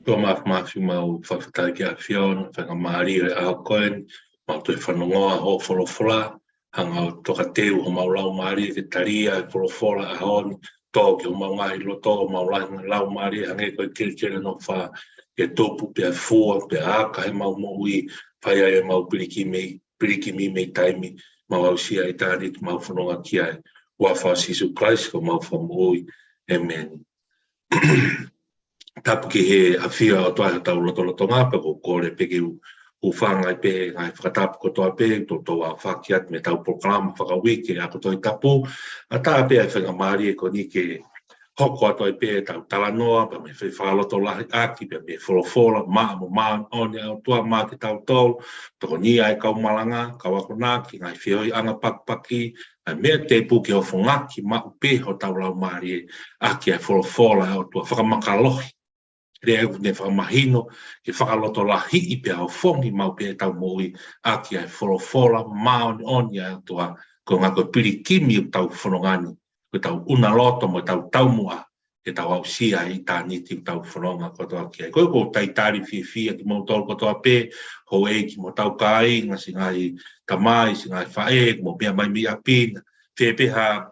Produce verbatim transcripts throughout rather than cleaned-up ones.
Tō mafimafi mau fakafetaʻi ki he ʻAfiona, faingamālie ʻo e ʻaho ko eni, mau toe fanongoa hoʻo folofola, hanga ʻo tokateu homau laumālie ke tali ʻa e folofola ʻaho ni, tō ki homau ngaahi loto, homau laumālie, hangē ko e kelekele hono fā, ke tupu pea fua, pea aka heʻemau moʻui, fai ai ʻemau pilikimi, pilikimi mei taimi, mau aʻusia ʻitāniti, mau fononga ki ai. Huafa ʻo Sīsū Kalaisi ko homau Fakamoʻui. ʻĒmeni. Tapu ki he ʻafio ʻa e ʻOtua ʻi hotau lotolotonga, pea ʻoku ou kole pē ke u hūfanga ai pē he ngaahi fakatapu kotoa pē, toutou aofaki atu mei heʻetau polokalama fakauike ʻa e ako Tohi Tapu, ʻatā pē ʻa e faingamālie ko eni ke hoko atu ai pē ʻetau talanoa, pea mei he fakalotolahiʻaki, pea mei he folofola, maʻa mo māʻoniʻoni ʻa e ʻOtua maʻa kitautolu, tokoni ʻa e kau malanga, kau akonaki, ngaahi feohiʻanga pakipaki, ʻa e meʻa tēpū ke ofongaki maʻu pē hotau laumālie, ʻaki ʻa e folofola ʻa e ʻOtua fakamakalohi. Lea ʻoku ne fakamahino, ke fakalotolahiʻi pea ofongi maʻu pē ʻetau moʻui, ʻaki ʻa e folofola māʻoniʻoni ʻa e ʻOtua, ko e ngaahi ko e pilikimi ʻoku tau fononga ni, ko ʻetau ʻuna loto mo ʻetau taumuʻa, ke tau aʻusia ʻitāniti ʻoku tau fononga kotoa ki ai. Ko ia ʻoku ou talitali fiefia kimoutolu kotoa pē, houʻeiki mo hotau kāinga, siʻi ngaahi tamai, siʻi ngaahi faʻē, mo e meʻa mai mei ʻapi na, fē pē ha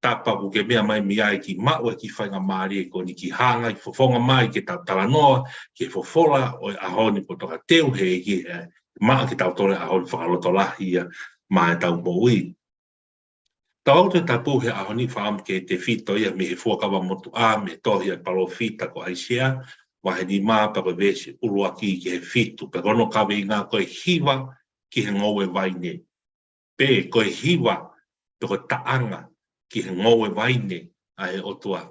tapa ʻoku ke meʻa mai mei ai ke maʻu e kiʻi faingamālie ko eni ke hanga ʻo fofonga mai ke tau talanoa, ki he folofola ʻo e ʻaho ni kuo tokateu ʻe he ʻEiki, ʻe maʻa kitautolu he ʻaho ni fakalotolahi ia maʻa ʻetau moʻui. Tau ako Tohi Tapu he ʻaho ni, fakaʻamu ke tefito ia mei he Fuakava Motuʻa, mei he tohi ʻa e palōfita ko ʻAisea, vahe nima pea ko e veesi ʻuluaki ki he fitu, pea ko hono kaveinga ko e hiva ki he ngoue vaine. Pe ko e hiva, pe ko e taʻanga ki he ngoue vaine ʻa e ʻOtua.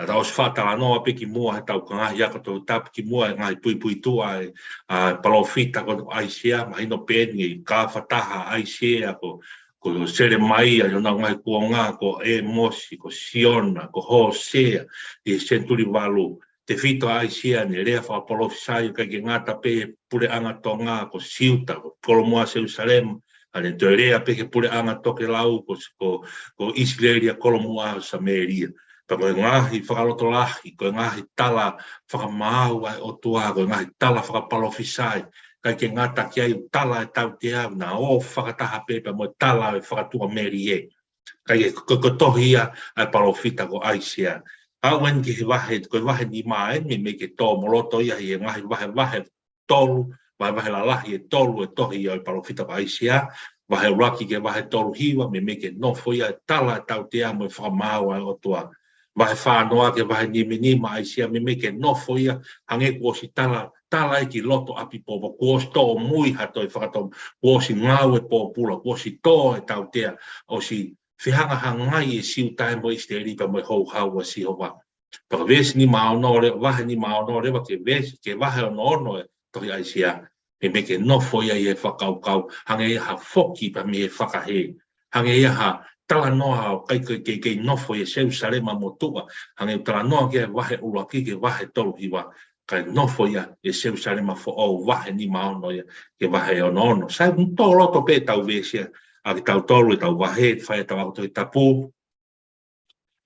Tau ʻosi fakatalanoa pē kimuʻa heʻetau ngaahi ako Tohi Tapu kimuʻa he ngaahi puipuituʻa ʻa e, ʻa e palōfita ko ʻAisea, mahino pē eni ʻi he kafataha ʻAisea ko, ko Selemaia, ʻi honau ngaahi kuonga, ko ʻĒmosi, ko Siona, ko Hōsea, ʻi he senituli valu. Tefito ʻa ʻAisea ʻene lea fakapalōfisai ʻo ʻikai ke ngata pē he puleʻanga Tonga, ko Siuta, ko e kolomuʻa Selusalema, ʻa ʻene toe lea pē ki he puleʻanga tokelau, ko, ko, ko ʻIsileli ʻa e kolomuʻa ʻo Samēlia. Pea ko e ngaahi fakalotolahi, ko e ngaahi tala fakamaau ʻa e ʻOtua, ko e ngaahi tala fakapalōfisai, ʻikai ke ngata ki ai ʻoku tala ʻe he tautea, naʻa ō fakataha pē pea mo e tala ʻa e fakatuʻamelie. Ka ʻi he ko, ko e tohi ia ʻa e palōfita ko ʻAisea. Aʻu eni ki he vahe, ko e vahe nima eni, meimei ke tō mo loto ia ʻi he ngaahi vahevahe tolu, vahevahe lalahi ʻe tolu ʻo e tohi ia ʻo e palōfita ko ʻAisea, vahe ʻuluaki ki he vahe tolu hiva, meimei ke nofo ia ʻa e tala ʻa e tautea mo e fakamaau ʻa e ʻOtua. Vahe fā noa ki he vahe nima nima ʻAisea, meimei ke nofo ia, hangē kuo ʻosi tala, tala ia ki loto ʻapi pōpula, kuo ʻosi tōmui ha toe fakatōmui, kuo ʻosi ngāue pōpula, kuo ʻosi tō e tautea, ʻosi fehangahangai ʻa Siuta mo ʻIsileli pea mo e houhau ʻa Sihova. Pea ko e veesi nima ono leva, vahe nima ono leva ki he veesi, ki he vahe ono ono ʻo e tohi ʻAisea, meimei ke nofo ia ʻi he fakakaukau, hangē ia ha foki pea mei he fakahē. Hangē ia ha talanoa ʻoku ʻikai ke, ke, ke nofo ʻi he Selusalema motuʻa, hangē ʻoku talanoa ki ai ʻa e vahe ʻuluaki ki he vahe tolu hiva, kae nofo ia ʻi he Selusalema foʻou, vahe nima ono ia ki he vahe ono ono. Sai, ʻoku tō loto pē ʻetau veesi ia, ʻa kitautolu ʻetau vahe, fai ʻetau ako Tohi Tapu,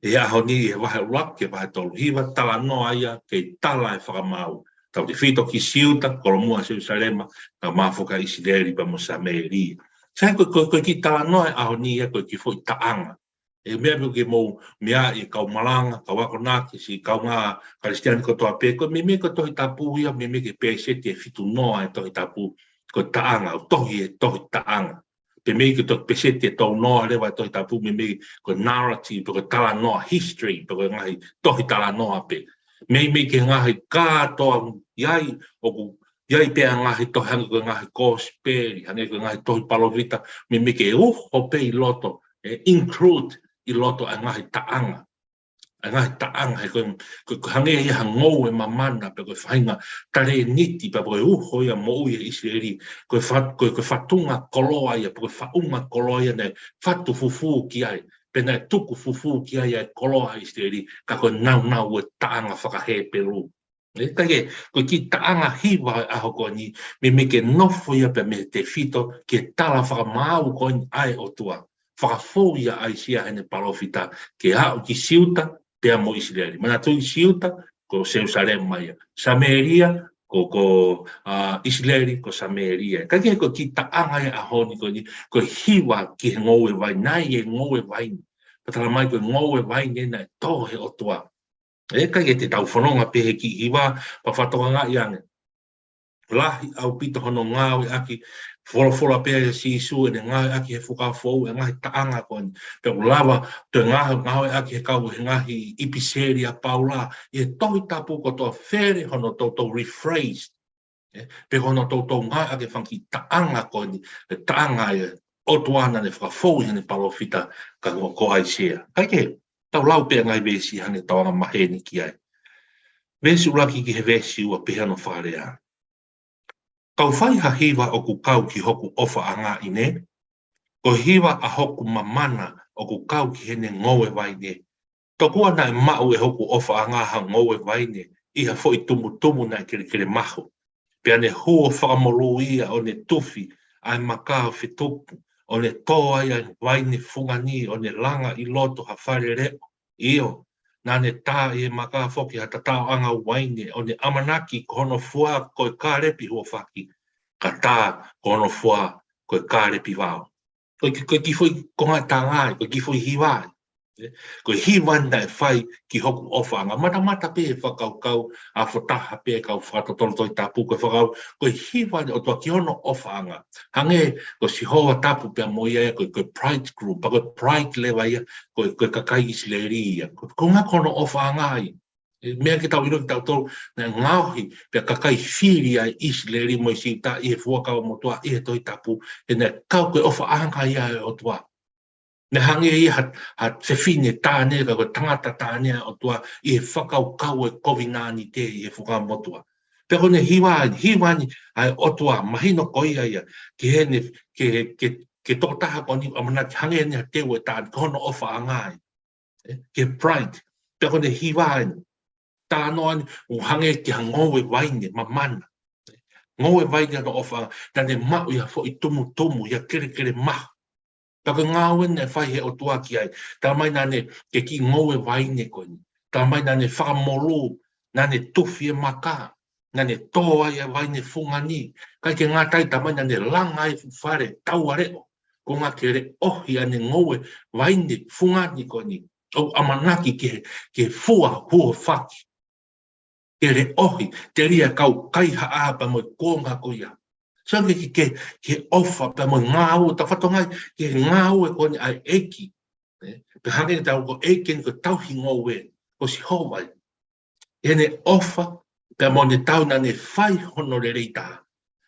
ʻi he ʻaho ni, ʻi he vahe ʻuluaki ki he vahe tolu hiva, talanoa ia ki he tala ʻa e fakamaau. Tautefito ki Siuta, kolomuʻa Selusalema, kae ʻumaʻā foki ʻa ʻIsileli pea mo Samēlia. Sai, ko, ko, ko e kiʻi talanoa ʻo e ʻaho ni ia, ko e kiʻi foʻi taʻanga. ʻE meʻa pē ke mou meaʻi, kau malanga, kau akonaki, siʻi kaungā Kalisitiane kotoa pē, ko e meimei ko e Tohi Tapu ia, meimei ko e peseti ʻe fitu noa ʻo e Tohi Tapu, ko e taʻanga, ʻoku tohi ʻi he tohi taʻanga. Pe meimei ko e tohi peseti ʻe tolu noa leva ʻo e Tohi Tapu, meimei ko e narrative, pe ko e talanoa, history, pe ko e ngaahi tohi talanoa pē. Meimei ki he ngaahi kātoa ʻi ai ʻoku ʻI ai pē ʻa e ngaahi tohi hangē ko e ngaahi kosipeli, hangē ko e ngaahi tohi palōfita, meimei ke uho pē ʻi loto, ʻe include ʻi loto ʻa e ngaahi taʻanga. ʻA e ngaahi taʻanga he ko e, ko e, ko e hangē ia ha ngoue mamana, pe ko e faʻahinga talēniti, pe ko e uho ia moʻui ʻa ʻIsileli, ko e fa-, ko e, ko e fatunga koloa ia, pe ko e faʻunga koloa ia naʻe fatu fufū ki ai, pe naʻe tuku fufū ki ai ʻa e koloa ʻa ʻIsileli, ka ko e nāunau ʻo e taʻanga faka-Hepelū. ʻE, ka ke, ko e kiʻi taʻanga hiva ʻo e ʻaho ko eni, meimei ke nofo ia pē mei he tefito, ki he tala fakamaau ko eni ʻa e ʻOtua. Fakafou ia ʻa ʻAisea heʻene palōfita, ke aʻu ki Siuta, pea mo ʻIsileli. Manatuʻi Siuta, ko Selūsalema ia. Samēlia, ko, ko, ʻa, ʻIsileli, ko Samēlia. Ka ke ko e kiʻi taʻanga ia ʻo e ʻaho ni ko eni, ko e hiva ki he ngoue vaine, ʻa e ngoue vaine. Pea tala mai ko e ngoue vaine naʻe tō he ʻOtua. ʻE, ka ke te tau fononga pē he kiʻi hiva, pea fakatokangaʻi ange. Lahi ʻaupito hono ngāueʻaki, folofola pē ʻa Sīsū ʻene ngāueʻaki he Fuakava Foʻou ʻa e ngaahi taʻanga ko eni. Pea ʻoku lava toe ngāue, ngāueʻaki he kau he ngaahi ʻipiseli ʻa Paula, ʻi he Tohi Tapu kotoa, fele hono toutou rephrase. ʻE, pe hono toutou ngāueʻaki e fanga kiʻi taʻanga ko eni, e taʻanga ʻa e ʻOtua naʻa ne fakafou ʻi heʻene palōfita ka ko, ko ʻAisea. Ka ke, tau lau pē ʻa e ngaahi veesi hangē ʻoku tau anga maheni ki ai. Veesi ʻuluaki ki he veesi ua, pehē hono fakalea: Kau fai ha hiva ʻoku kau ki hoku ʻofaʻanga ʻi heni, ko e hiva ʻa hoku mamana ʻoku kau ki heʻene ngoue vaine. Tokua naʻe maʻu ʻe hoku ʻofaʻanga ha ngoue vaine ʻi ha foʻi tumutumu naʻe kelekele mahu. Pea ne huo fakamolū ia ʻo ne tufi ʻa e maka ʻo fetupu, ʻo ne tō ai ʻa e vaine fungani, ʻo ne langa ʻi loto ha fale leʻo. ʻIo, naʻa ne tā ʻi he maka foki ha tataʻoʻanga uaine, ʻo ne ʻamanaki ko hono fua ko e kālepi huofaki, ka tā ko hono fua ko e kālepi vao. Ko e ki-, ko e kiʻi foʻi konga taʻanga ia, ko e kiʻi foʻi hiva ia. Ko e hiva naʻe fai ki hoku ʻofaʻanga. Matamata pē he fakakaukau ʻa e foʻi taha pē kau fakatotolo Tohi Tapu, ko e fakau, ko e hiva ʻa e ʻOtua ki hono ʻofaʻanga. Hangē ko Sihova tapu pea mo ia, ko e, ko e bridegroom, pe ko e bride leva ia, ko e, ko e kakai ʻIsileli ia. Ko, ko e ʻuhinga ko hono ʻofaʻanga ia. ʻE, meʻa ke tau ʻilo kitautolu, naʻe ngaohi pē ʻa e kakai fili ʻa ʻIsileli mo Siuta ʻi he Fuakava Motuʻa ʻi he Tohi Tapu, he naʻe kau ko e ʻofaʻanga ia ʻa e ʻOtua. Naʻe hangē ia ha, ha fefine taʻane, ka ko e tangata taʻane ʻa e ʻOtua ʻi he fakakaukau ʻo e kovinānite ʻi he Fuakava Motuʻa. Pea ko ʻene hiva eni, hiva eni ʻa e ʻOtua, mahino ko ia ia, ki heʻene, ki he, ki he, ki he tokotaha ko eni ʻamanaki hangē eni ha teu ʻe taʻane, ko hono ʻofaʻanga ia. ʻE, ki he bride. Pea ko ʻene hiva eni, talanoa eni, ʻo hangē ki ha ngoue vaine mamana. Ngoue vaine ʻa hono ʻofa, naʻa ne maʻu ʻi ha foʻi tumutumu, ʻi ha kelekele mahu. Pea ko e ngāue naʻe fai he ʻOtua ki ai. Tala mai naʻa ne, ko e kiʻi ngoue vaine ko eni. Tala mai naʻa ne fakamolū, naʻa ne tufi e maka, naʻa ne tō ai ʻa e vaine fungani. ʻIkai ke ngata ai, tala mai naʻa ne langa ai e fuʻu fale taua leʻo. Ko e ʻuhinga ke leʻohi ʻa ʻene ngoue vaine fungani ko eni. ʻOku ʻamanaki ki he, ki he fua huofaki. Ke leʻohi, telia e kau kaihaʻa pea mo e kuonga ko ia. So ke, ke, ke, ke ʻofa pea mo e ngāue, tau fakatokangaʻi, ki he ngāue ko eni ʻa e ʻEiki. ʻE, pea hangē ʻoku tau ko e ʻEiki eni ko e tauhi ngoue, ko Sihova ia. ʻI heʻene ʻofa, pea mo ʻene tauhi naʻa ne fai hono lelei taha.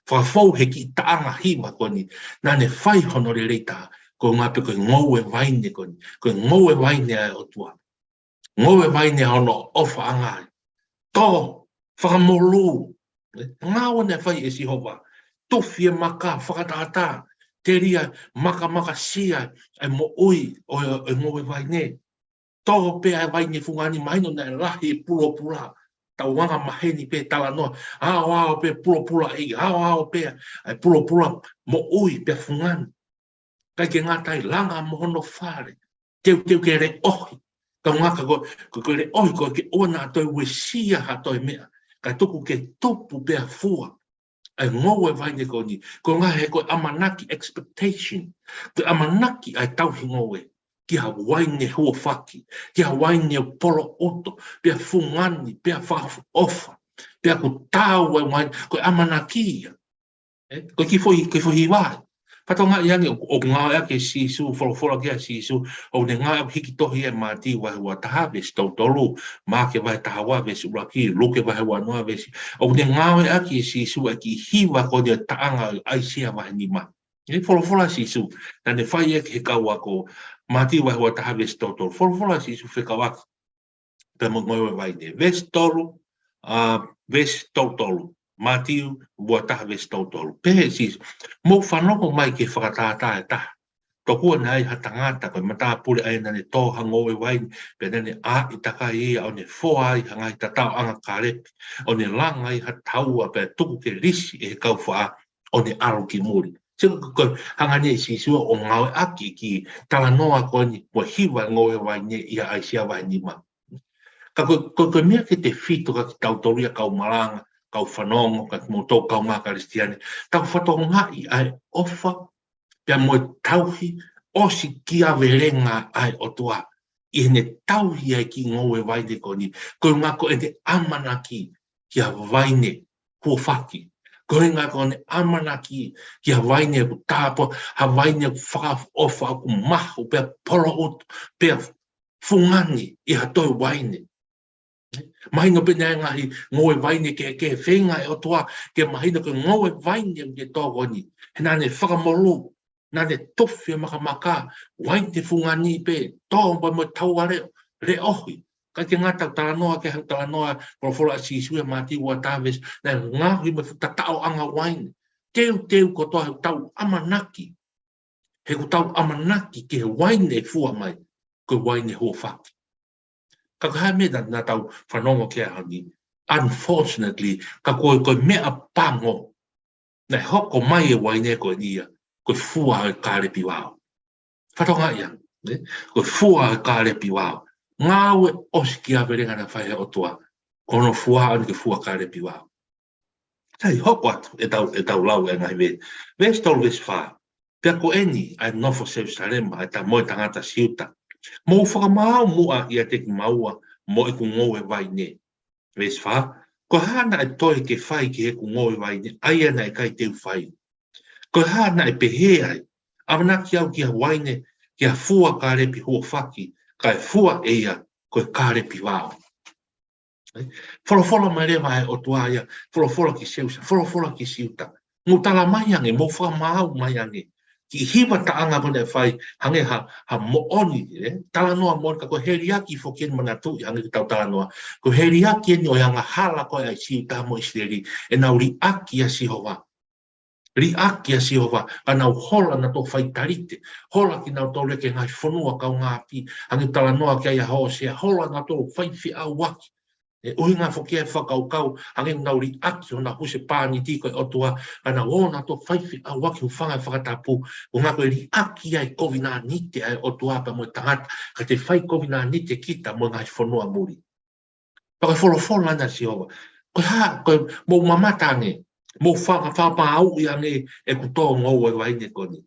Fakafou he kiʻi taʻanga hiva ko eni, naʻa ne fai hono lelei taha, ko e ʻuhinga pē ko e ngoue vaine ko eni, ko e ngoue vaine ʻa e ʻOtua. Ngoue vaine ʻa hono ʻofaʻanga ia. Tō, fakamolū. Ngāue naʻe fai ʻe Sihova. Tufi e maka, fakatātā, telia, makamakasia ʻa e moʻui ʻo, ʻo e ngoue vaine. Tō pē ʻa e vaine fungani, mahino naʻe lahi e pulopula. Tau anga maheni pē talanoa. Aoao pē pulopula ʻEiki, aoao pē ʻa e pulopula moʻui pea fungani. ʻIkai ke ngata ai, langa mo hono fale. Teuteu ke leʻohi. Ka ʻuhinga ka ko, ko, ko e leʻohi ko e ke ʻoua naʻa toe uesia ha toe meʻa. Kae tuku ke tupu pea fua ʻa e ngoue vaine ko eni. Ko e ʻuhinga he ko e ʻamanaki, expectation. Ko e ʻamanaki ʻa e tauhi ngoue ki ha vaine huofaki, ki ha vaine poloʻoto, pea fungani, pea fakaʻofa, pea kuo tau ʻa e vaine, ko e ʻamanaki ia. ʻE, ko e kiʻi foʻi, kiʻi foʻi hiva ia. Fakatokangaʻi ange ʻoku, ʻoku ngāueʻaki ʻe Sīsū, folofola ki ai ʻa Sīsū, ʻoku ne ngāueʻaki hiki tohi ʻe Mātiu vahe ua taha veesi tolu tolu, Maʻake vahe taha ua veesi ʻuluaki, Luke vahe ua noa veesi, ʻoku ne ngāueʻaki ʻe Sīsū ʻa e kiʻi hiva ko eni ʻo e taʻanga ʻo ʻAisea vahe nima. ʻI he folofola ʻa Sīsū, naʻa ne fai ʻaki he kau ako, Mātiu vahe ua taha veesi tolu tolu, folofola ʻa Sīsū fekauʻaki pea mo e ngoue vaine. Veesi tolu, ʻa, veesi tolu tolu. Mātiu ua taha veesi tolu tolu. Pehē ʻe Sīsū, mou fanongo mai ki he fakatātā ʻe taha. Tokua naʻe ʻi ai ha tangata ko e matāpule ʻa ia naʻa ne tō ha ngoue vaine, pea naʻa ne ʻāʻi takai ia ʻo ne foa ai ha ngaahi tataʻoʻanga kālepi, ʻo ne langa ai ha taua pea tuku ke lisi ʻe he kau faʻa, ʻo ne ʻalu ki muli. Sio ko, ko e hanga eni ʻe Sīsū ʻo ngāueʻaki e kiʻi talanoa ko eni mo e hiva ngoue vaine ʻia ʻAisea vahe nima. Ka ko, ko, ko e meʻa ke tefito kia kitautolu ia kau malanga, kau fanongo, kia kimoutolu kaungā Kalisitiane, tau fakatokangaʻi ʻa e ʻofa, pea mo e tauhi, ʻosikiavelenga ʻa e ʻOtua, ʻi heʻene tauhi ʻa e kiʻi ngoue vaine ko eni, ko e ʻuhinga ko ʻene ʻamanaki ki ha vaine huofaki. Ko e ʻuhinga ko ʻene ʻamanaki ki ha vaine ʻoku tāpuaki, ha vaine ʻoku fakaʻofoʻofa, ʻoku mahu, pea poloʻutu, pea fungani ʻi ha toe vaine. Mahino pē naʻe ngaahi ngoue vaine kehekehe, feinga e ʻOtua ke mahino ko e ngoue vaine ʻoku ke tō ko eni. He naʻa ne fakamolū, naʻa ne tufi e makamaka, vaine fungani pē, tō pea mo e taua leʻo, leʻohi. ʻIkai ke ngata ʻetau talanoa ki he talanoa folofola ʻa Sīsū ʻia Mātiu ua taha veesi, naʻe ngaohi mo e fuʻu tataʻoʻanga vaine. Teuteu kotoa heʻetau ʻamanaki. He ʻoku tau ʻamanaki ki he vaine ʻe fua mai, ko e vaine huofaki. Ka ko e hā e meʻa naʻa, naʻa tau fanongo ki ai he ʻaho ni? Unfortunately, ka ko e, ko e meʻapango, naʻe hoko mai e vaine ko eni ia, ko e fua ʻo e kālepi vao. Fakatokangaʻi ange, ne? Ko e fua ʻo e kālepi vao. Ngāue ʻosikiavelenga naʻe fai he ʻOtua, ko hono fua ʻo e fua kālepi vao. Sai, hoko atu ʻetau, ʻetau lau e ngaahi ve-, veesi tolu, veesi fā. Pea ko eni ʻa e nofo Selusalema, ʻa e ta-, mo e tangata Siuta. Mou fakamaau muʻa ʻiate kimaua mo ʻeku ngoue vaine. Veesi fā. Ko e hā naʻe toe ke fai ki heʻeku ngoue vaine, ʻa ia naʻe ʻikai te u fai? Ko e hā naʻe pehē ai, ʻamanaki au ki ha vaine, ki ha fua kālepi huofaki, kae fua ʻe ia ko e kālepi vao? Folofola mai leva ʻa e ʻOtua ia, folofola ki Selusa-, folofola ki Siuta. Mou tala mai ange, mou fakamaau mai ange. Kiʻi hiva taʻanga ko eni naʻe fai, hangē ha, ha moʻoni, ē? Talanoa moʻoni, ka ko e heliaki foki eni, manatuʻi hangē ko ʻetau talanoa. Ko e heliaki eni ʻo e angahala ko ē ʻa Siuta mo ʻIsileli, ʻenau liʻaki ʻa Sihova. Liʻaki ʻa Sihova, ka nau hola nautolu ʻo fai talite, hola kinautolu ki he ngaahi fonua kaungāʻapi, hangē ko e talanoa ki ai ʻa Hōsea, hola nautolu ʻo fai feʻauaki. ʻE ʻuhinga foki ʻa e fakakaukau, hangē ʻoku nau liʻaki honau husepāniti ko e ʻOtua, ka nau ō nautolu ʻo fai feʻauaki, hūfanga he fakatapu, ʻuhinga ko e liʻaki ʻa e kovinānite ʻa e ʻOtua pea mo e tangata, ka te fai kovinānite kita mo e ngaahi fonua muli. Pea ko e folofola ʻa Sihova. Ko e hā, ko e mou mamata ange, mou fa-, fakamaauʻi ange ʻeku tō ngoue vaine ko eni.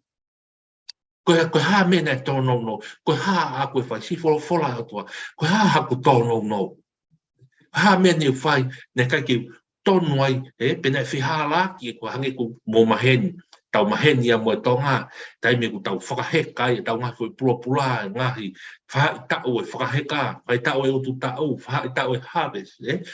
Ko e, ko e hā e meʻa naʻe tōnounou, ko e hā ʻa ʻeku fai, siʻi folofola ʻa e ʻOtua, ko e hā haʻaku tōnounou. Hā e meʻa naʻe fai, naʻe ʻikai ke tonu ai, ē, pe naʻe fehālaaki, ʻe ko e hangē ko hoʻomou maheni, tau maheni ia mo e Tonga, taimi ʻoku tau fakaheka ai ʻetau ngaahi foʻi pulopula, ngaahi faʻahitaʻu e fakaheka, faʻahitaʻu e ututaʻu, faʻahitaʻu e harvest, ē.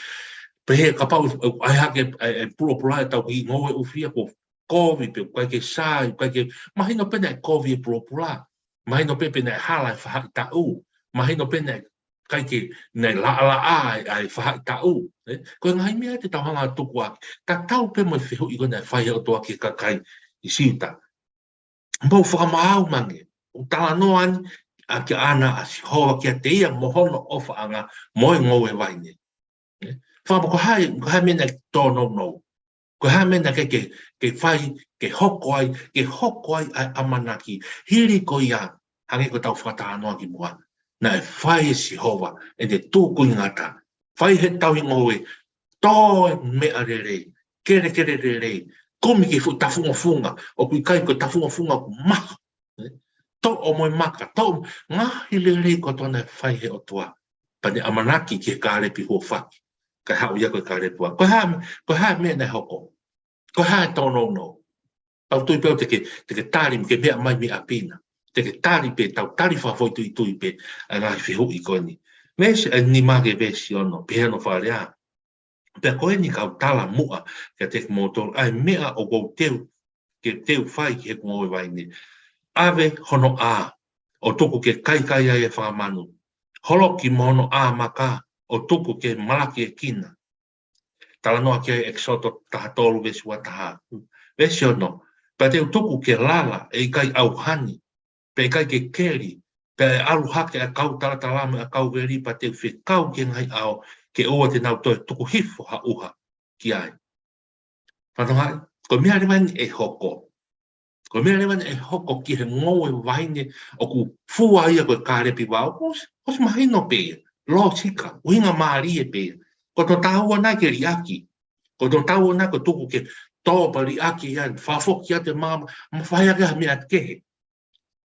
Pehē kapau ʻe, ʻe ʻai hake e, e pulopula ʻetau kiʻi ngoue ʻufia ko e kovi pē, ʻikai ke sai, ʻikai ke, mahino pē naʻe kovi e pulopula, mahino pē pe naʻe hala e faʻahitaʻu, mahino pē naʻe ʻikai ke, naʻe laʻalaʻā ʻa e, ʻa e faʻahitaʻu, ē? Ko e ngaahi meʻa te tau hanga ʻo tukuakiʻi, tatau pē mo e fehuʻi ko ē naʻe fai ʻe he ʻOtua ki he kakai ʻi Siuta. Mou fakamaau mai ange, ʻoku talanoa eni ʻa e ʻAfiona ʻa Sihova kiate ia mo hono ʻofaʻanga mo e ngoue vaine. Ē? Fakamaau ko e hā, ko e hā e meʻa naʻe tōnounou. Ko e hā e meʻa naʻe ke, ke, ke fai, ke hoko ai, ke hoko ai ʻa e ʻamanaki. Hili ko ia, hangē ko ʻetau fakatalanoa kimuʻa, naʻe fai ʻe Sihova ʻene tukuingata. Fai he tauhi ngoue, tō e meʻa lelei, kelekele lelei, kumi ki he fuʻu tafungofunga, ʻoku ʻikai ko e tafungofunga ʻoku maha. Toʻo mo e maka, toʻo ngaahi lelei kotoa naʻe fai he ʻOtua. Pea ne ʻamanaki ki he kālepi huofaki. Kae haʻu ia ko e kālepi vao. Ko e hā, ko e hā e meʻa naʻe hoko? Ko e hā e tōnounou? Tau tui pē au te ke, te ke tali, ke meʻa mai mei ʻapi na. Te ke tali pē, tau tali fakafoʻituitui pē ʻa e ngaahi fehuʻi ko eni. Veesi ʻe nima ki he veesi ono, pehē hono fakalea. Pea ko eni ka u tala muʻa kiate kimoutolu ʻa e meʻa ʻoku ou teu, ke teu fai ki heʻeku ngoue vaine. ʻAve hono ʻā, ʻo tuku ke kaikai ai e fanga manu. Holoki mo hono ʻā maka, ʻo tuku ke malakiʻekina. Talanoa ki ai ʻEkisoto taha tolu veesi ua taha. Veesi ono, pea te u tuku ke lala ʻe ʻikai ʻauhani, pea ʻikai ke keli, pea ʻe ʻalu hake ʻa e kau talatala mo e kau veli, pea te u fekau ki he ngaahi ʻao, ke ʻoua te nau toe tuku hifo ha ʻuha ki ai. Fanongo ai, ko e meʻa leva eni ʻe hoko. Ko e meʻa leva eni ʻe hoko ki he ngoue vaine ʻoku fua ia ko e kālepi vao. ʻOsi, ʻosi mahino pē ia. Lōsika, ʻuhinga mālie pē ia. Ko hono taua naʻe ke liʻaki. Ko hono taua naʻe ko e tuku ke tō pea liʻaki ia, fakafoki atu e maama, mo fai ʻaki ha meʻa kehe.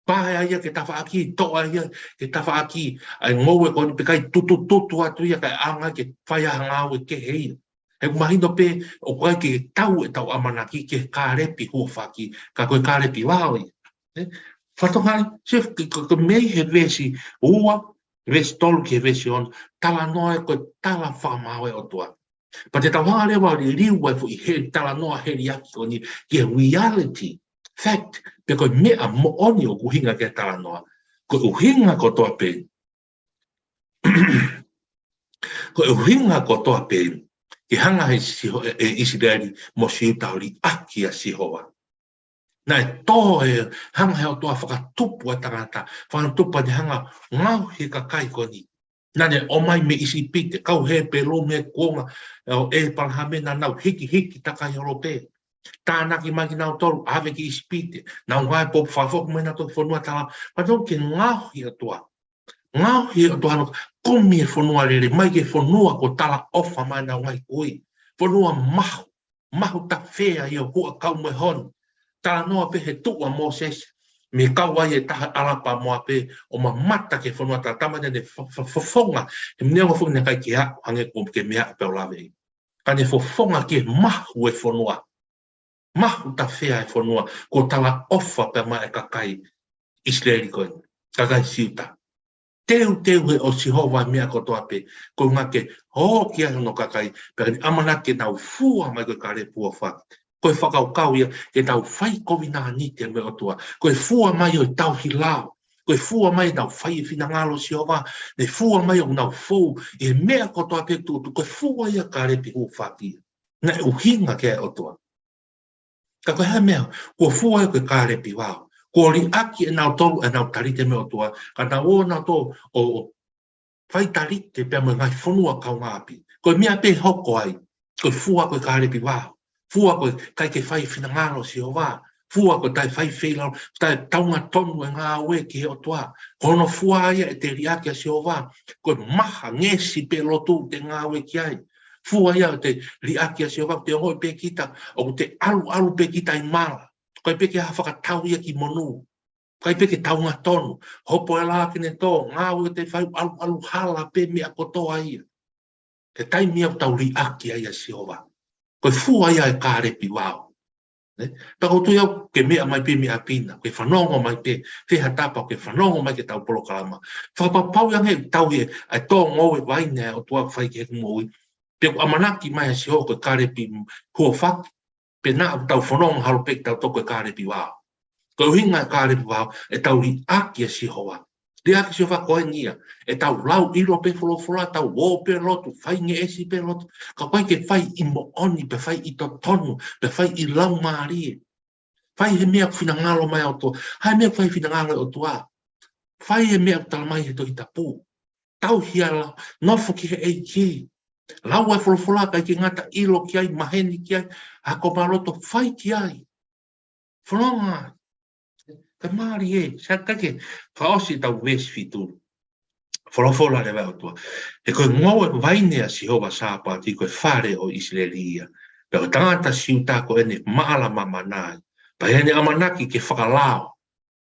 Pā ia ke tafaʻaki, toʻo ia ke tafaʻaki, ʻa e ngoue ko eni pea ʻikai tutututu atu ia kae ʻaonga ke fai ha ngāue kehe ia. He ʻoku mahino pē ʻoku ʻikai ke tau ʻetau ʻamanaki ki he kālepi huafaki, ka ko e kālepi vao ia. Ē? Fanongo ai, sio, ko, ko, ko e meʻa he veesi ua, veesi tolu ki he veesi ono, talanoa ʻa e ko e tala fakamaau ʻa e ʻOtua. Pea te tau hanga leva ʻo liliu ʻa e foʻi heli, talanoa heliaki ko eni ki he reality, fact, pe ko e meʻa moʻoni ʻoku ʻuhinga ki ai e talanoa. Ko e ʻuhinga kotoa pē. Ko e ʻuhinga kotoa pē ke hanga he Siho-, ʻe, ʻe ʻIsileli mo Siuta ʻo liʻaki ʻa Sihova. Naʻe tō e hanga he ʻOtua ʻo fakatupu ʻa e tangata, fakatupu ʻa e hanga ngaohi e kakai ko eni. Naʻa ne ʻomai mei ʻIsipite, kau Hepelū mei he kuonga ʻo ʻĒpalahame naʻa nau hikihiki takai holo pē. Tānaki mai kinautolu, ʻave ki ʻIsipite, nau ngāue pō fakafoki mai nautolu ki he fonua taʻengata, pea toki ngaohi ʻa e ʻOtua. Ngaohi ʻa e ʻOtua hono kumi e fonua lele, mai ki he fonua kuo talaʻofa mai ʻenau ngaahi kui. Fonua mahu, mahu tafea ʻi he huʻakau mo e honi. Talanoa pē he tuʻu ʻa Mōsese, mei he kau ai e taha ʻAlapa mo Moape, ʻo mamata ki he fonua taʻengata, naʻa ne fo-, fo-, fofonga, he neongo foki naʻe ʻikai ke aʻu, hangē ko e meʻa pē ʻoku lave ai. Ka ne fofonga ki he mahu e fonua. Mahu tafea e fonua, kuo talaʻofa pē maʻa e kakai ʻIsileli ko ē, kakai Siuta. Teuteu ʻe Sihova e meʻa kotoa pē, ko e ʻuhinga ke hoko ai hono kakai, pea ke ne ʻamanaki ke nau fua mai ko e kālepi huafaki. Ko e fakakaukau ia ke tau fai kovinānite mo e ʻOtua. Ko e fua mai ʻo e tauhi lao. Ko e fua mai ʻenau fai e finangalo ʻo Sihova. Ne fua mai ʻo nau fou ʻi he meʻa kotoa pē tuʻutuʻuni. Ko e fua ia e kālepi huafaki. Naʻe ʻuhinga ki ai e ʻOtua. Ka ko e hā e meʻa, kuo fua ia ko e kālepi vao. Kuo liʻaki ʻe nautolu ʻenau talite mo e ʻOtua, ka nau ō nautolu ʻo, ʻo fai talite pea mo e ngaahi fonua kaungāʻapi. Ko e meʻa pē hoko ai, ko e fua ko e kālepi vao. Fua ko e ʻikai ke fai e finangalo ʻo Sihova. Fua ko e taʻe fai feilaulau, taʻe taungatonu e ngāue ki he ʻOtua. Ko hono fua ia ʻete liʻaki ʻa Sihova. Ko e maha, ngeʻesi pē lotu ʻete ngāue ki ai. Fua ia ʻete liʻaki ʻa Sihova, te ongoʻi pē kita, ʻoku te ʻaluʻalu pē kita ʻi mala. ʻIkai pē ke ʻi ai ha fakatau ia ki monū. ʻIkai pē ke taungatonu. Hopo e lā ke ne tō, ngāue ʻete fai, ʻaluʻalu hala pē meʻa kotoa ia. Ko e taimi ia ʻoku tau liʻaki ai ʻa Sihova. Ko e fua ia e kālepi vao. Nē? Pea ʻoku ou tui au ke meʻa mai pē mei ʻapi na, ke fanongo mai pē, fēfē ha tapa ke fanongo mai ki heʻetau polokalama. Fakapapauʻi ange ʻetau ʻi he, ʻa e tō ngoue vaine ʻa e ʻOtua ʻoku fai ki heʻeku moʻui. Pea ʻoku ʻamanaki mai ʻa Sihova ko e kālepi huafaki, pe naʻa tau fanongo holo pē kitautolu ko e kālepi vao. Ko e ʻuhinga e kālepi vao, ʻetau liʻaki ʻa Sihova. Liʻaki ʻa Sihova ko eni ia, ʻetau lau ʻilo pē folofola, tau ō pē lotu, fai ngeʻesi pē lotu. Ka ʻoku ʻikai ke fai ʻi moʻoni, pe fai ʻi totonu, pe fai ʻi laumālie. Fai he meʻa ʻoku finangalo mai ʻa e ʻOtua. Fai he meʻa ʻoku fai finangalo ʻa e ʻOtua. Fai he meʻa ʻoku talamai he Tohi Tapu. Tauhi ʻa e lao, nofo ki he ʻEiki. Lau ʻa e folofola ʻikai ke ngata, ʻilo ki ai, maheni ki ai, ako māloto, fai ki ai. Fononga. Ka mālie, sai ka ke, fakaʻosi ʻetau veesi fitu. Folofola leva ʻa e ʻOtua. He ko e ngoue vaine ʻa Sihova Sāpaoti ko e fale ʻo ʻIsileli ia. Pea ko e tangata Siuta ko ʻene maʻala mamana ia. Pea ʻi heʻene ʻamanaki ke fakalao,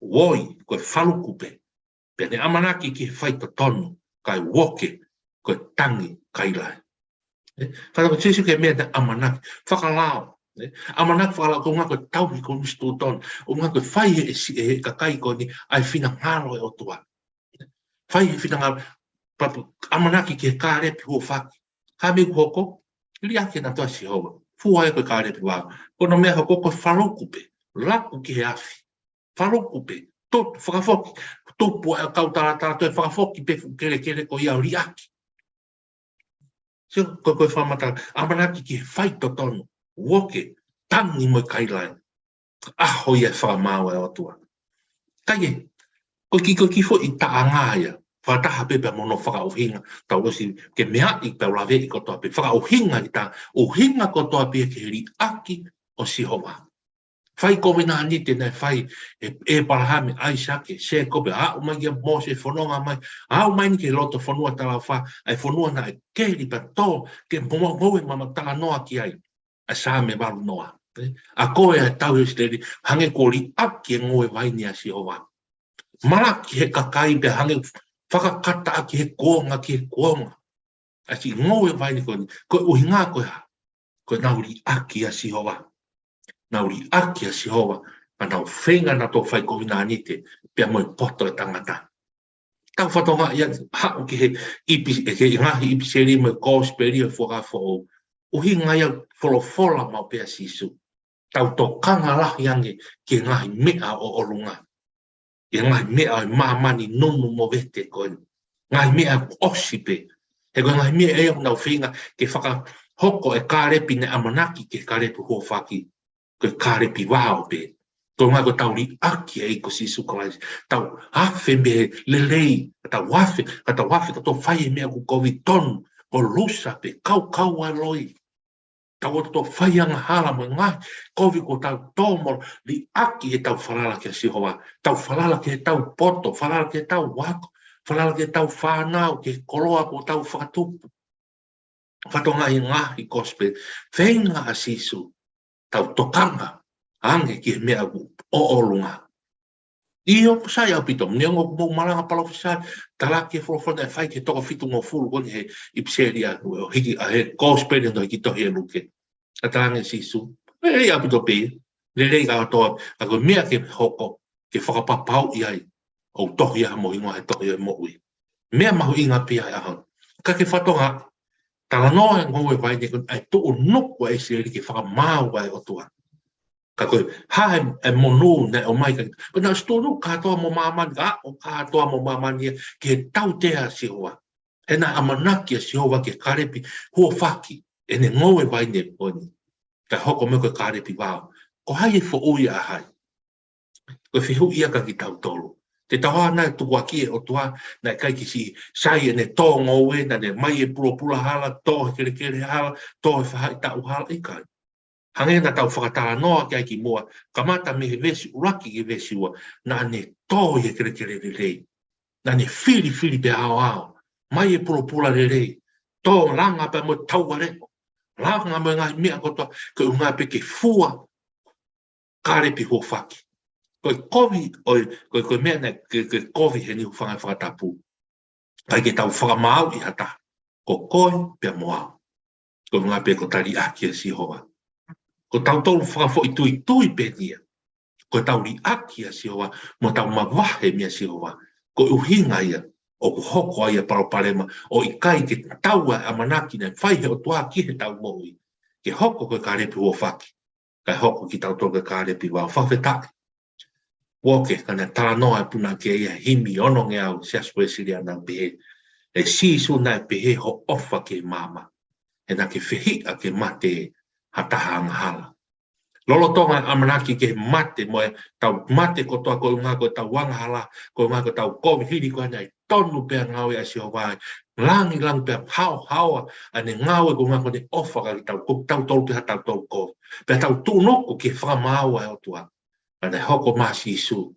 uoi, ko e faluku pē. Pea ne ʻamanaki ki he faitotonu, kae uoke, ko e tangi kaila. Ē, fala ko Sīsū ki he meʻa naʻe ʻamanaki. Fakalao, ʻAmanaki fakalao ko e ʻuhinga ko e tauhi ko e misitūtoni. ʻUhinga ko e fai he, he, he kakai ko eni ʻa e finangalo ʻo e ʻOtua. Fai he finangalo, pea ʻamanaki ki he kālepi huofaki. Ka mei hoko, liʻaki ʻe nautolu ʻa Sihova. Fua ia ko e kālepi vao. Ko hono meʻa hoko ko e faluku pē, laku ki he afi. Faluku pē, tupu, fakafoki, tupu ʻa e kau talatala, toe fakafoki pē fuʻu kelekele ko ia ʻo liʻaki. Sio, ko, ko e fakamatala, ʻamanaki ki he faitotonu, uoke, tangi mo e kailai. ʻAho ia ʻe fakamaau ai ʻa e ʻOtua. Ka ʻi he, ko e kiʻi, ko e kiʻi foʻi taʻanga ia, fakataha pē pea mo hono fakaʻuhinga, tau ʻosi ke meaʻi pea u laveʻi kotoa pē, fakaʻuhinga ʻi he taʻanga, ʻuhinga kotoa pē ki he liʻaki ʻo Sihova. Fai kovinānite naʻe fai ʻe, ʻe ʻĒpalahame, ʻAisake, Sēkope, aʻu mai kia Mōsese, fononga mai, aʻu mai eni ki he loto fonua talaʻofa, ʻa e fonua naʻe keli pea tō, ke mo, mo, mo e mama talanoa ki ai ʻa e Saame valu noa. ʻA ko e ʻa e tauhi ʻIsileli, hangē kuo liʻaki e ngoue vaine ʻa Sihova. Malaki he kakai pea hangē fakakataʻaki he kuonga ki he kuonga. ʻA e siʻi ngoue vaine ko eni, ko e ʻuhinga ko e hā? Ko ʻenau liʻaki ʻa Sihova. Nau liʻaki ʻa Sihova, ka nau feinga nautolu fai kovinānite, pea mo e poto ʻo e tangata. Tau fakatokangaʻi ia haʻu ki he ʻipi-, ki he ngaahi ʻipiseli mo e kosipeli ʻo e Fuakava Foʻou. ʻUhinga ia folofola maʻu pē ʻa Sīsū. Tau tokanga lahi ange ki he ngaahi meʻa ʻo ʻolunga. ʻI he ngaahi meʻa ʻo e māmani nunu mo vete ko eni. Ngaahi meʻa kuo ʻosi pē. He ko e ngaahi meʻa ia ʻoku nau feinga ke fakahoko e kālepi naʻe ʻamanaki ki he kālepi huofaki. Ko e kālepi vao pē. Ko e ʻuhinga ko ʻetau liʻaki ʻa e ʻEiki ko Sīsū Kalaisi. Tau afe mei he lelei, ka tau afe, ka tau afe, ka tau fai e meʻa ʻoku kovi tonu, ko e lusa pē, kaukau ʻa e loi. Tau ʻoto fai angahala mo e ngaahi kovi kuo tau tō mo liʻaki ʻetau falala kia Sihova. Tau falala ki heʻetau poto, falala ki heʻetau ako, falala ki heʻetau fānau, ki he koloa kuo tau fakatupu. Fakatokangaʻi ngaahi kosipeli, feinga ʻa Sīsū, tau tokanga ange ki he meʻa ʻoku ʻo ʻolunga. ʻIo, sai ʻaupito, neongo ʻoku mou malanga palōfisai, talaki e folofola naʻe fai ki he toko fitungofulu ko eni he ʻipiseli ʻa, ʻo hiki, ʻa he kosipeli naʻe hiki tohi ʻe Luke. Ka talaange ʻe Sīsū, lelei ʻaupito pē, lelei kātoa, ka ko e meʻa ke hoko, ke fakapapauʻi ai, ʻoku tohi ʻa hoʻomou hingoa he tohi ʻo e moʻui. Meʻa mahuʻinga pē ia he ʻaho ni. Ka ke fakatokangaʻi, talanoa e ngoue vaine ko eni ʻa e tuʻunuku ʻa ʻIsileli ke fakamaau ʻa e ʻOtua. Ka ko e hā e, e monū naʻe ʻomai ka, ko e naʻe ʻosi tuʻunuku kātoa mo māmani, ka ʻo kātoa mo māmani ia ki he tautea ʻa Sihova. He naʻe ʻamanaki ʻa Sihova ki he kālepi huofaki, ʻene ngoue vaine ko eni. Kae hoko mai ko e kālepi vao. Ko hai ʻe foʻui ʻa hai? Ko e fehuʻi ia kia kitautolu. Te tau hanga ʻo tukuakiʻi e ʻOtua, naʻe ʻikai ke siʻi sai ʻene tō ngoue, naʻa ne ʻomai e pulopula hala, tō he kelekele hala, tō he faʻahitaʻu hala, ʻikai. Hangē naʻa tau fakatalanoa ki ai kimuʻa, kamata mei he veesi ʻuluaki ki he veesi ua, naʻa ne tō ʻi he kelekele lelei. Naʻa ne filifili pea aoao, ʻomai e pulopula lelei, tō langa pea mo e tauvale, langa mo e ngaahi meʻa kotoa, ko e ʻuhinga pē ke fua kālepi huofaki. Ko e kovi, ʻo e, ko e, ko e meʻa naʻe, ko e, ko e kovi heni ʻoku fanga fakatapu. ʻIkai ke tau fakamaauʻi ha taha. Ko koe pea mo au. Ko e ʻuhinga pē ko ʻetau liʻaki ʻa Sihova. Ko tautolu fakafoʻituitui pē ia. Ko ʻetau liʻaki ʻa Sihova, mo ʻetau mavahe meia Sihova. Ko e ʻuhinga ia, ʻoku hoko ai e palopalema, ʻo ʻikai ke tau ʻa e ʻamanaki naʻe fai he ʻOtua ki heʻetau moʻui. Ke hoko ko e kālepi huofaki. Kae hoko kitautolu ko e kālepi vao. Fakafetaʻi. Uoke, ka naʻe talanoa e punake ia he himi onongeau Siasi Uēsiliana naʻe pehē, ʻe Sīsū naʻe pehē hoʻo ʻofa ki he maama. He naʻa ke fehiʻa ke mate ha taha angahala. Lolotonga e ʻamanaki ki he mate mo ʻetau mate kotoa ko e ʻuhinga ko ʻetau angahala, ko e ʻuhinga ko ʻetau kovi hili ko eni ʻa e tonu pē ʻa e ngāue ʻa Sihova ē. Langilangi pea haohaoa ʻa ʻene ngāue ko e ʻuhinga ko ʻene ʻofa kia kitautolu, ko tautolu pē ha tautolu kovi. Pea tau tuʻunuku ki he fakamaau ʻa e ʻOtua. Ka naʻe hoko mai ʻa Sīsū.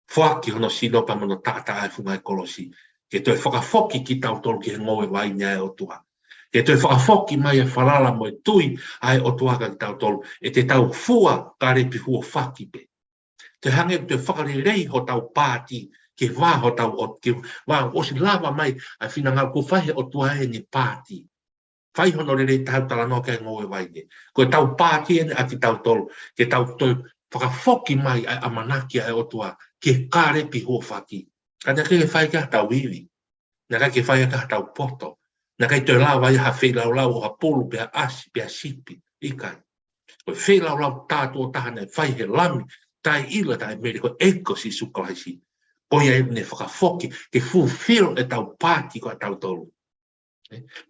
Foaki hono sino pea mo hono taʻataʻa he funga ʻo e kolosi. Ke toe fakafoki kitautolu ki he ngoue vaine ʻa e ʻOtua. Ke toe fakafoki mai e falala mo e tui ʻa e ʻOtua kia kitautolu. ʻE te tau fua kālepi huofaki pē. Toe hangē, toe fakalelei hotau paati, ke vā hotau ʻot-, ke vā ʻosi lava mai ʻa e finangalo kuo fai he ʻOtua ʻene paati. Fai hono lelei, tau talanoa ki he ngoue vaine. Ko ʻetau pāti eni ʻa kitautolu, ke tau toe fakafoki mai ʻa e ʻamanaki ʻa e ʻOtua ki he kālepi huofaki. Ka naʻe ʻikai ke fai ki ai haʻatau ivi. Naʻe ʻikai ke fai ki ai haʻatau poto. Naʻe ʻikai toe lava ia ha feilaulau ʻo ha pulu pe ha ʻasi pe ha sipi. ʻIkai. Ko e feilaulau tātuʻo taha naʻe fai he Lami taʻeʻila taʻemele, ko e ʻEiki ko Sīsū Kalaisi. Ko ia ʻene fakafoki ke fulfill ʻetau pāti ko ʻatautolu.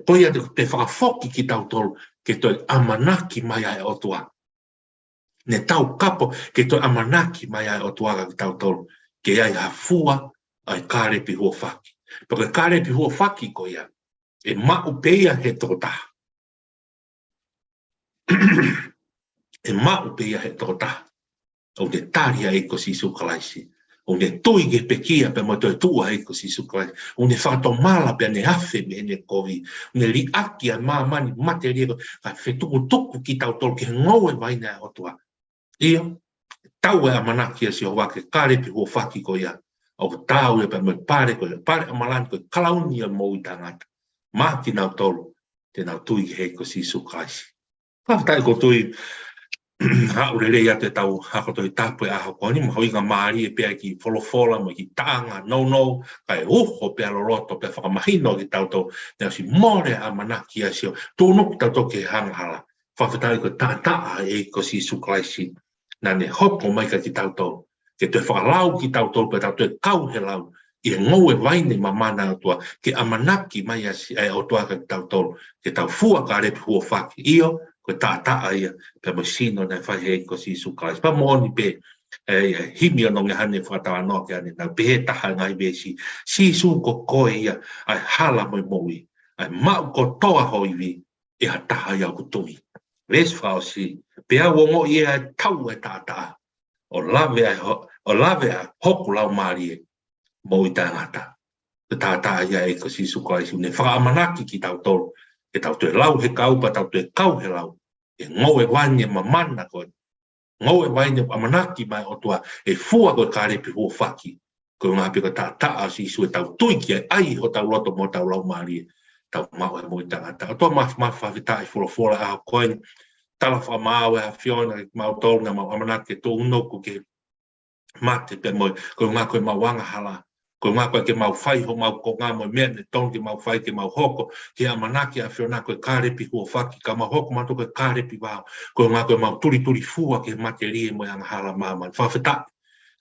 Ko ia te, te fakafoki kitautolu ke toe ʻamanaki mai ʻa e ʻOtua. Ne taukapo ke toe ʻamanaki mai ʻa e ʻOtua kia kitautolu, ke ʻi ai ha fua ʻa e kālepi huofaki. Pea ko e kālepi huofaki ko ia, ʻe maʻu pē ia he tokotaha. ʻE maʻu pē ia he tokotaha ʻoku ne tali ʻa e ʻEiki ko Sīsū Kalaisi, ʻoku ne tui ki he pekia pea mo e toetuʻu ʻa e ʻEiki ko Sīsū Kalaisi, ʻoku ne fakatomala pea ne afe mei heʻene kovi, ʻoku ne liʻaki ʻa e māmani matelie ko ē, kae fetukutuku kitautolu ki he ngoue vaine ʻa e ʻOtua. ʻIo, tau e ʻamanaki ʻa Sihova ki he kālepi huofaki ko ia, ʻoku taau ia pea mo e pale ko ia, pale ʻa Mālani, ko e kalauni ʻo e moʻui taʻengata maʻa kinautolu te nau tui ki he ʻEiki ko Sīsū Kalaisi. Fakafetaʻi, ʻoku ou tui ʻoku lelei atu ʻetau ako Tohi Tapu he ʻaho ko eni, mahuʻinga mālie pē ʻa e kiʻi folofola mo e kiʻi taʻanga nounou, kae uho pea loloto pea fakamahino kiate kitautolu naʻe ʻosi mole ʻa e ʻamanaki ʻa Sihova, tuʻunuku kitautolu ki he angahala. Fakafetaʻi ko e taʻataʻa ʻa e ʻEiki ko Sīsū Kalaisi naʻa ne hoko mai kia kitautolu, ke toe fakalau kitautolu pea tau toe kau he lau ʻi he ngoue vaine mamana ʻa e ʻOtua, ke ʻamanaki mai ʻa Si-, ʻa e ʻOtua kia kitautolu ke tau fua kālepi huofaki. ʻIo, ko e taʻataʻa ia pea mo e sino naʻe fai he ʻEiki ko Sīsū Kalaisi. Pea moʻoni pē ʻa e, ʻa e himi ʻo Nongehane fakatalanoa ki ai, naʻe pehē ʻe he taha ʻi he ngaahi veesi: Sīsū, ko koe ia ʻa e hala mo e moʻui, ʻa e maʻu kotoa ho ivi ʻe ha taha ia ʻoku tui. Veesi fakaʻosi: Pea u ongoʻi ʻa e tau ʻa e taʻataʻa, ʻo lave ʻa e ho-, ʻo lave ʻa hoku laumālie, moʻui taʻengata. Ko e taʻataʻa ia ʻa e ʻEiki ko Sīsū Kalaisi, ʻoku ne fakaʻamanaki kitautolu ke tau toe lau he kau pea tau toe kau he lau ʻi he ngoue vaine mamana ko ē, ngoue vaine ʻoku ʻamanaki mai ʻa e ʻOtua ʻe fua ko e kālepi huofaki. Ko e ʻuhinga pē ko e taʻataʻa ʻo Sīsū ʻetau tui ki ai, ʻai hotau loto mo hotau laumālie, tau maʻu e moʻui taʻengata. ʻOtua Māfimafi, fakafetaʻi he folofola ʻa e ʻaho ko eni. Tala fakamaau ʻa e ʻAfiona kiate kimautolu naʻa mau ʻamanaki ke tuʻunuku ki he mate pea mo e, ko e ʻuhinga ko ʻemau angahala, ko e ʻuhinga ko e ke mau fai homau konga mo e meʻa naʻe tonu ke mau fai ke mau hoko ki he ʻamanaki ʻa e ʻAfiona ko e kālepi huofaki, ka mau hoko mautolu ko e kālepi vao, ko e ʻuhinga ko ʻemau tulitulifua ki he matelie mo e angahala ʻa māmani. Fakafetaʻi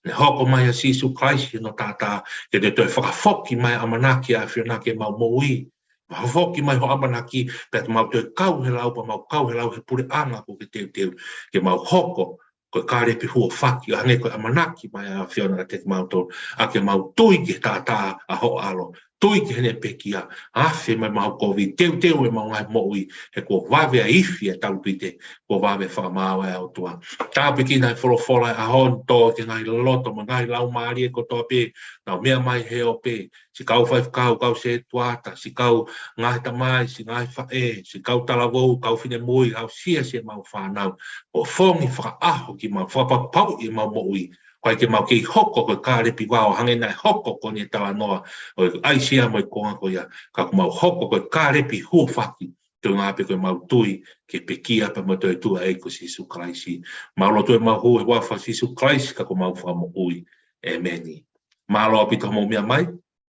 ne hoko mai ʻa Sīsū Kalaisi hono taʻataʻa, ke ne toe fakafoki mai ʻamanaki ʻa e ʻAfiona ki heʻemau moʻui. Fakafoki mai hoʻo ʻamanaki, pea te mau toe kau he lau, pea mau kau he lau he puleʻanga kuo ke teuteu ke mau hoko ko e kālepi huofaki, ʻo hangē ko e ʻamanaki mai ʻa e ʻAfiona kiate kimautolu, ʻa ke mau tui ki he taʻataʻa ʻa hoʻo ʻAlo, tui ki heʻene pekia, afe mei heʻemau kovi, teuteu ʻemau ngaahi moʻui, he kuo vave ʻa e ifi ʻa e talupite, kuo vave fakamaau ʻa e ʻOtua. Tāpuekina e folofola ʻa e ʻaho ni, tō ki he ngaahi loto mo e ngaahi laumālie kotoa pē naʻa nau meʻa mai he ope, siʻi kau faifekau, kau sētuata, siʻi kau ngaahi tamai, siʻi ngaahi faʻē, siʻi kau talavou, kau finemui, kau siasi ʻemau fānau. ʻO fongi fakaʻaho kimautolu, fakapapauʻi ʻemau moʻui, ʻoku ʻikai ke mau kei hoko ko e kālepi vao, hangē naʻe hoko ko eni e talanoa ʻo ʻAisea mo e konga ko ia, ka ʻoku mau hoko ko e kālepi huofaki, ko e ʻuhinga pē ko ʻemau tui ki he pekia pea mo e toetuʻu ʻa e ʻEiki ko Sīsū Kalaisi. Mau lotu ʻemau hū he huafa ʻo Sīsū Kalaisi ko homau Fakamoʻui. ʻĒmeni. Mālō ʻaupito hoʻomou meʻa mai,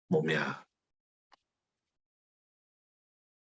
mou meʻa ā.